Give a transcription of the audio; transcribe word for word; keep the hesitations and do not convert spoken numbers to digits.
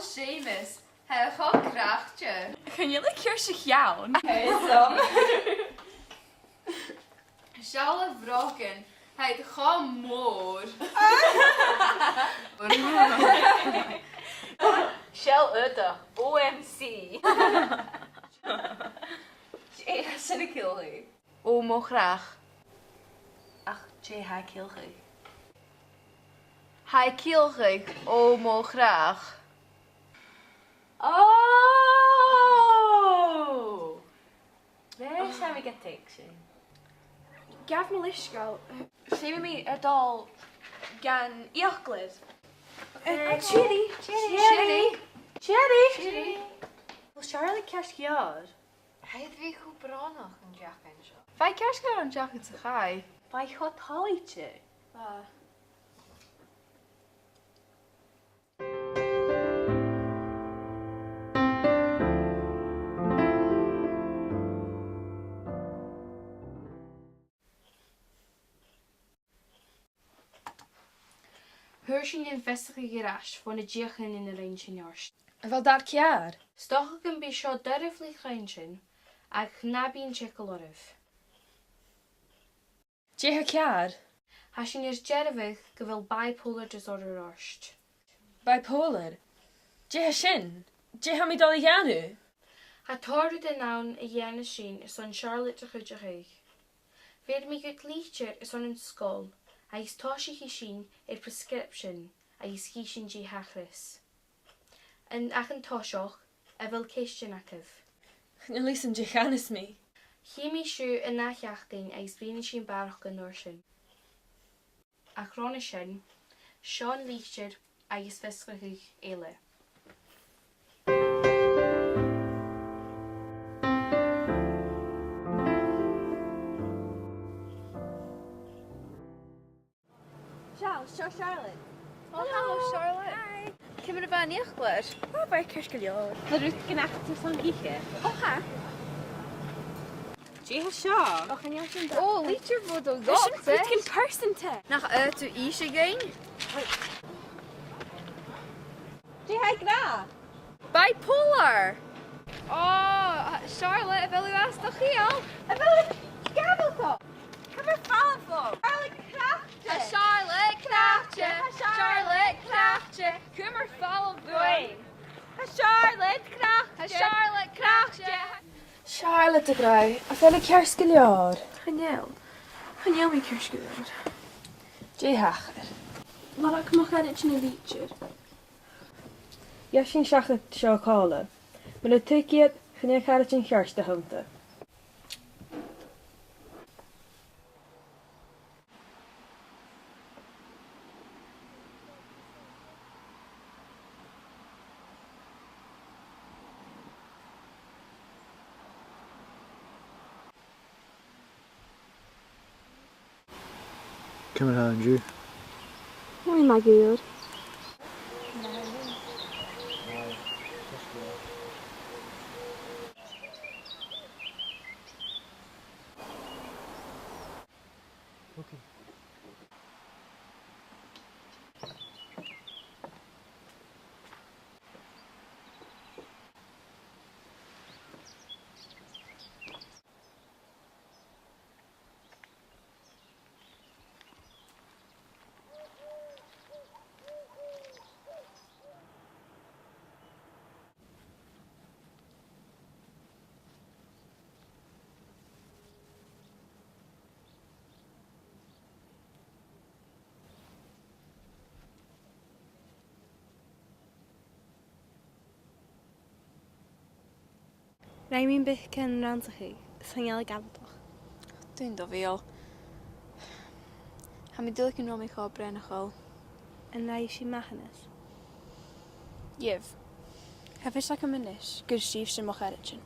Seumas, tha e cho craicte. Chan eil e ceart sa cheann. Hey, so. Seall a bhrògan, tha iad cho mòr. Seall aodach, O M C. Dè tha sin a' ciallachadh? O mo chreach. Ach dè tha e a' ciallachadh? Tha e a' ciallachadh o mo chreach. Oh! Leis tha mi ga tuigsinn. Gabh mo leisgeul. Feumaidh mi a dhol dhan fhiaclair. Eh, tìoraidh. Tìoraidh. Tìoraidh. Tìoraidh. Tìoraidh. Bheil Charlotte ceart gu leòr? Tha i a' bhith cho brònach an t-seachdain seo. Bha i ceart gu leòr an t-seachdain sa chaidh. Bha i cho toilichte. Bha. Fhuair sinn am fiosrachadh air ais bho na deuchainnean a rinn sinn ort. A bheil dad ceàrr? 'S dòcha gum bi seo doirbh leat a chluinntinn, ach na bi an t-eagal oirbh. Dè tha ceàrr? Tha sinn air dearbhadh gu bheil bipolar disorder ort. Bipolar? Dè tha sin? Dè tha mi dol a dhèanamh? Tha tòrr rudan ann a dhèanadh sinn airson Charlotte a chuideachadh. Bheir mi dhut litir airson an sgoil, agus tòisichidh sinn air prescription agus chì sinn dè thachras. An, ach an toiseach, a bheil ceistean agaibh? Chan eil fhios agam dè chanas mi. Chì mi sibh an ath sheachdain agus bruidhnidh sinn barrachd an uair sin. Ach ron a sin, seo an litir agus fiosrachadh eile. Seo, seo Charlotte. Oh, hello, Charlotte. Hi. Ciamar a bha an fhiaclair? Oh, bha e ceart gu leòr. An robh rudeigin aca airson ithe? Oh, tha. Dè tha seo? Oh, chan eil sin. Oh, litir bho do dhotair. Sin rudeigin pearsanta. Nach fhaod thu innse dhuinn? Dè tha i ag ràdh? Bipolar! Oh, Charlotte, a bheil thu às do chiall? A bheil thu gabhail? Cùm air falbh leam! Charlotte craicte! Tha Charlotte craicte! Tha Charlotte craicte! Cùm air falbh leam! Tha Charlotte craicte! Tha Charlotte craicte! Charlotte, a ghràidh, a bheil thu ceart gu leòr? Chan eil. Chan eil mi ceart gu leòr. Dè thachair? Lorg mo charaidean an litir. Gheibh sinn seachad seo còmhla. Mura tuig iad, chan e caraidean cheart a th' annta. Ciamar a tha thu an-diugh? Tha mi math gu leòr. Rinn mi am beagan rannsachadh, 's chan eil e gabhaltach. Dùin do bheul. Tha mi duilich an robh mi cho breacail. An rinn sibh mathanas? Gheibh. Tha fios agam a-nis gur sibhse mo charaidean.